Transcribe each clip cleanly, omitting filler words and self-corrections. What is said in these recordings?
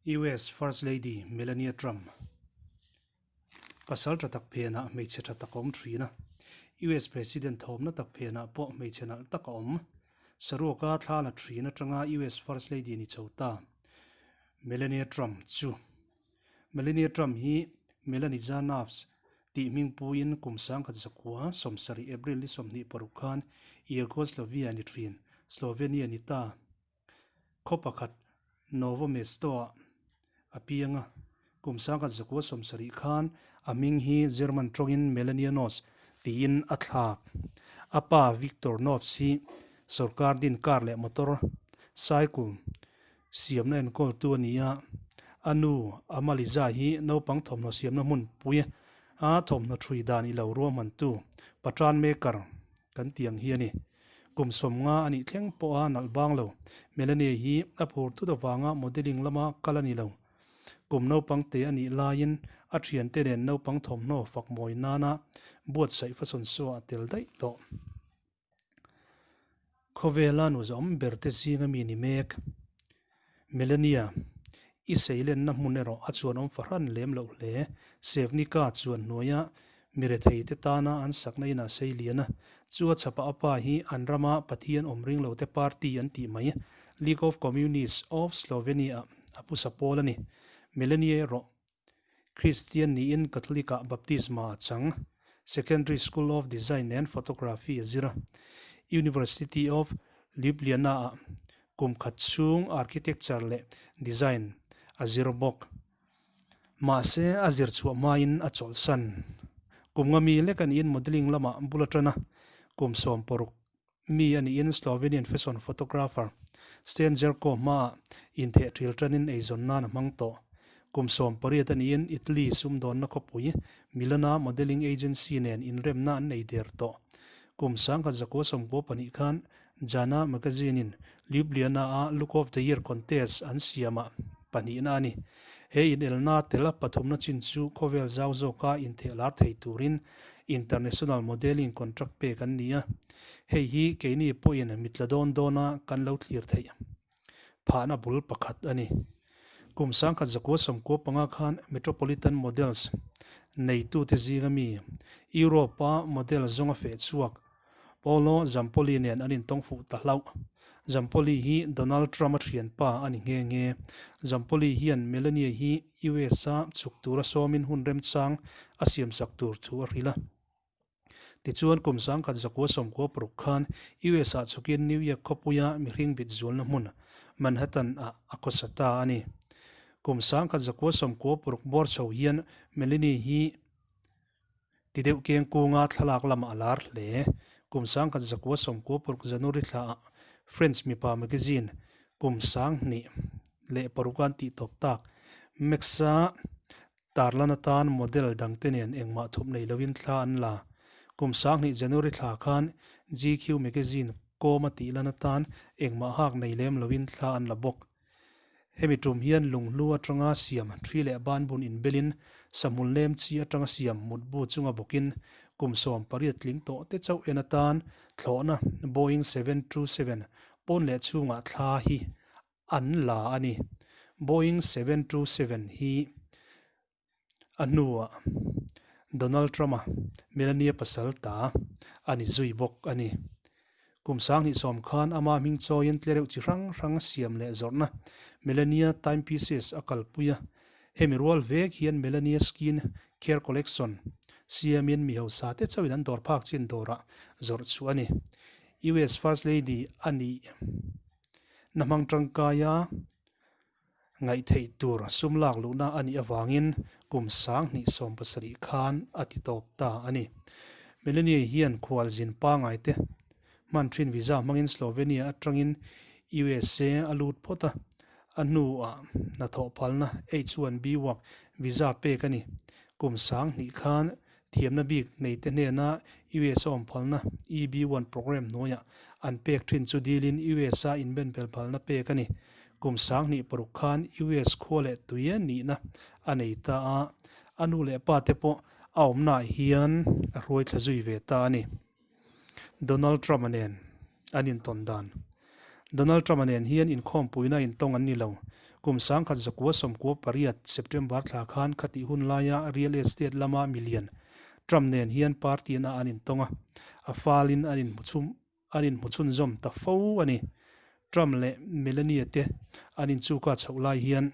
US First Lady Melania Trump pasal tha tak phenah hmeichhe tha tak a awm thin a, US President thawmna tak phenah pawh hmeichhe nalh tak a awm. Saruaka thla la thin atanga US First Lady ni chho ta Melania Trump chu Melania Trump hi Melanija Knavs tih hming puiin kum 1970 April ni 26 khan Yugoslavia ni thin Slovenia ni ta. Khaw pakhat Novo Mesto-ah a piang a, kum 1970 khan a hming hi German tawngin Melania Knauss tiin a thlak. A pa Viktor Knauss hi sorkar din car leh motor, cycle, siamna enkawltu a ni a, a nu Amaliza hi naupang thawmhnaw siamna hmunpui a thawmhnaw ṭhui dan i lo ruahmantu, pattern maker, kan tih ang hi a ni. Kum 50 a nih thleng pawha nalh bang lo. Melanie hi a phur thut avanga modelling lama kal a ni lo. Kum naupang te a nih laiin a thiante nen naupang thawmhnaw fak mawi nana buatsaih fashion show ah tel daih tawh. Khawvela nu zawm ber te zinga mi ni mek. Melania, i seilenna hmun erawh a chuanawm fahran lem loh hle. Sevnica chuan hnuaia mi rethei te tana an sakna inah sei lian a, chu a chhapah a pa hi an rama Pathian awm ring lo te party an tih mai, League of Communists of Slovenia-ah a pusa pawl a ni. Melania erawh Kristian niin Catholic-ah baptisma a chang. Secondary School of Design and Photography a zir a, University of Ljubljana-ah kum khat chhung architecture leh design a zir bawk. Mahse, a zir chhuah hmain a chawlhsan. Kum nga mi lek a niin modelling lamah bul a tan a, kum 16 mi a niin Slovenian fashion photographer Sten Jerko hmaah intheh thil tanin eizawn nan a hmang tawh. Kum 18 a niin Italy sumdawnna khawpui Milana modelling agency nen inremna an nei der tawh. Kum 1992 khan Jana magazine-in Ljubljana-a Look of the Year contest an siamah pahnihna a ni. He inelna tel pathumna chin chu khawvel zau zawka intheh lar thei turin international modelling contract pek an ni a. Hei hi keini pawhin mitla dawn dawna kan lo thlir theih phahna bul pakhat a ni. Kum 1995 khan Metropolitan Models neitute zinga mi Europe-a model zawnga feh chhuak Paolo Zampolli nen an intawng fuh ta hlauh. Zampolli hi Donald Trump-a thianpa a ni nghe nghe. Zampolli hian Melania hi US-a chhuk tura sawmin hun remchang a siamsak tur thu a hrilh a. Tichuan kum 1996 khan US-ah chhukin New York khawpuia mihring bit zualna hmun Manhattan-ah a khawsa ta a ni. Kum 1996 bawr chho hian Melania hi Ti deuh keng kunga thlalak lamah a lar hle. Kum 1996 January thlaah French mipa magazine kum 2006 an tih tawp tak Max-a tarlan atan model dangte nen engmah thup nei loin thla an la. Kum 2000 January thla khan GQ magazine kawma tih lan atan engmah hak nei lem loin thla an la bawk. Hemi tum hian lunghlu atanga siam thi leh banbun inbelin sahmul lem chi atanga siam mutbu chunga bawkin kum 18 tling tawh te chauh en atan thlawhna Boeing 727 pawn leh chhungah thla hi an la a ni. Boeing 727 hi a hnuah Donald Trump-a Melania pasal ta a ni zui bawk a ni. Kum 2010 khan ama hming chawiin tlereuh chi hrang hrang siam leh zawrhna Melania Timepieces a kalpui a. Hemi rual vek hian Melania Skin Care Collection siamin mi hausa te chauhin an dawr phak chin dawrah zawrh chhuah a ni. US First Lady a nih na hmang tangkaia Ngaih theih tur sum lak luhna a nih avangin kum 2017 khan a ti tawp ta a ni. Melania hian khualzin pangai te hman thin visa hmangin Slovenia atangin USA a lut phawt a, a hnuah hnathawh phalna H-1B work visa pek a ni. Kum 2000 khan thiamna bik nei te hnena US a awm phalna EB-1 program hnuaiah an pek thin chu dilin US a inbenbel phalna pek a ni. Kum 2006 khan US khua leh tui nihna a nei ta a, a nu leh pa te pawh a awmnaah hian a hruai thla zui ve ta a ni. Donald Trump-a nen an intawn dan. Donald Trump-a nen hian inkhawmpuina intawng an ni lo. Kum 1998 September thla khan khatih hun laia real estate lama milian Trump nen hian party-na an intawng a, a falin an inhmu an inhmu chhunzawm ta fo a ni. Trump leh Melania te an inchuka chhoh lai hian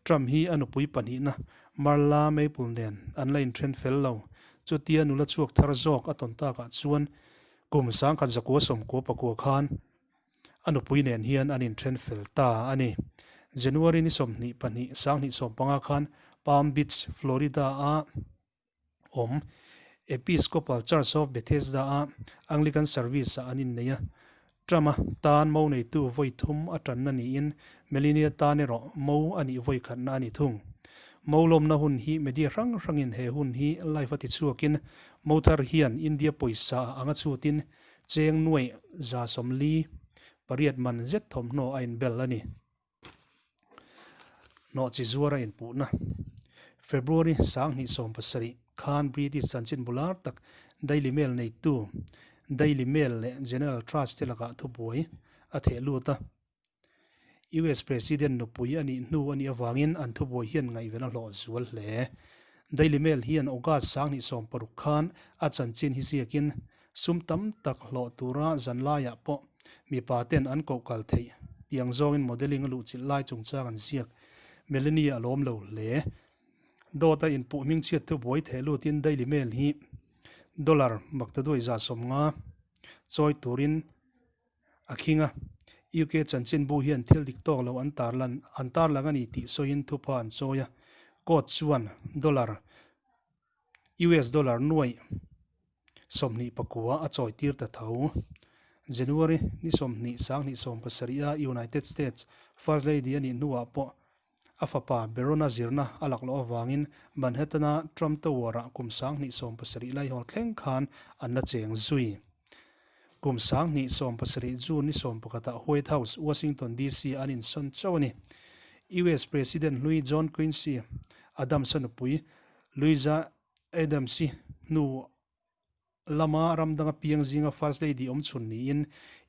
Trump hi a nupui pahnihna Marla Maple nen an la inthen fel lo. Chutia nula chhuak thar zawk a tawn takah chuan kum 1999 khan a nupui nen hian an inthen fel ta a ni. January ni 22, 2015 khan Palm Beach, Florida-a awm. Episcopal Church of Bethesda-a Anglican Service-ah an innei a. Trump-a tan mo neitu vawi thum a tanna niin Melania tan erawh mo a nih vawi khatna a ni thung. Mo lawmna hun hi media hrang hrangin he hun hi live a tichhuakin mo thar hian India pawisa anga chhutin cheng nuaih 48 man zet thawmhnaw a inbel a ni. Hnawh chi zuar a inpuhna. February 2017 khan British chanchin bular tak Daily Mail neitu Daily Mail leh General Trust te lakah thubuai a theh lut a. US President nupui a nih hnu a nih avangin an thubuai hian ngaihven a hlawh zual hle. Daily Mail hian August 2016 khan a chanchin hi ziakin Sum tam tak hlawh tura zan laiah pawh mipa ten an koh kal theih tiang zawngin modelling a luhchilh lai chungchang an ziak. Melanie a lawm lo hle. Dawt a inpuh hmingchhiat thu buai theh lutin Daily Mail hi dollar maktaduai 150 chawi turin a khing a. UK chanchinbu hian thil dik tawk lo an tarlan an tarlang a ni tih sawiin thupha an chawi a. Court chuan dollar US dollar nuaih 29 a chawitir ta tho. January ni 20 2017 a United States First Lady a nih hnuah pawh a fapa Barron-a zirna a lak loh avangin Manhattan-a Trump Tower-ah kum 2070 laihawl thleng khan an la cheng zui. Kum 2070 June ni 11 ah White House, Washington DC-ah an insawn chauh a ni. US President hlui John Quincy Adams-a nupui Louisa Adams-i hnu lama ram danga piang zinga First Lady awm chhun niin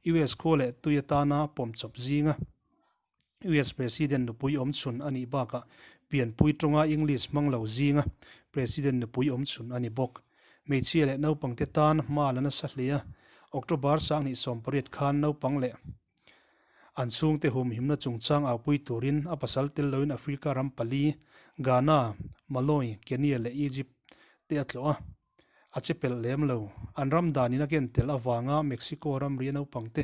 US khua leh tui atana pawm chawp zinga US President nupui awm chhun a nih bakah pianpui tawnga English hmang lo zinga President nupui awm chhun a ni bawk. Hmeichhia leh naupangte tan hma la nasa hle a, October 2018 khan naupang leh An chhungte humhimna chungchang aupui turin a pasal tel loin Africa ram pali, Ghana, Malawi, Kenya leh Egypt te a tlawh a, a che pelh lem lo. An ram danin a ken tel avanga Mexico ramri a naupangte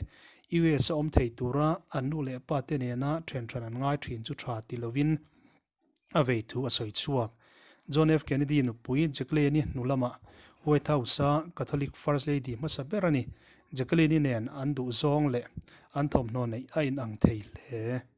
US a awm thei tura an nu leh pa te nena ṭhenhran an ngai ṭhin chu ṭha ti lovin a vei thu a sawi chhuak. John F. Kennedy nupui Jacqueline-i hnu lamah White House-a Catholic First Lady hmasa ber a ni. Jacqueline-i nen an duhzawng leh an thawmhnaw neih a inang thei hle.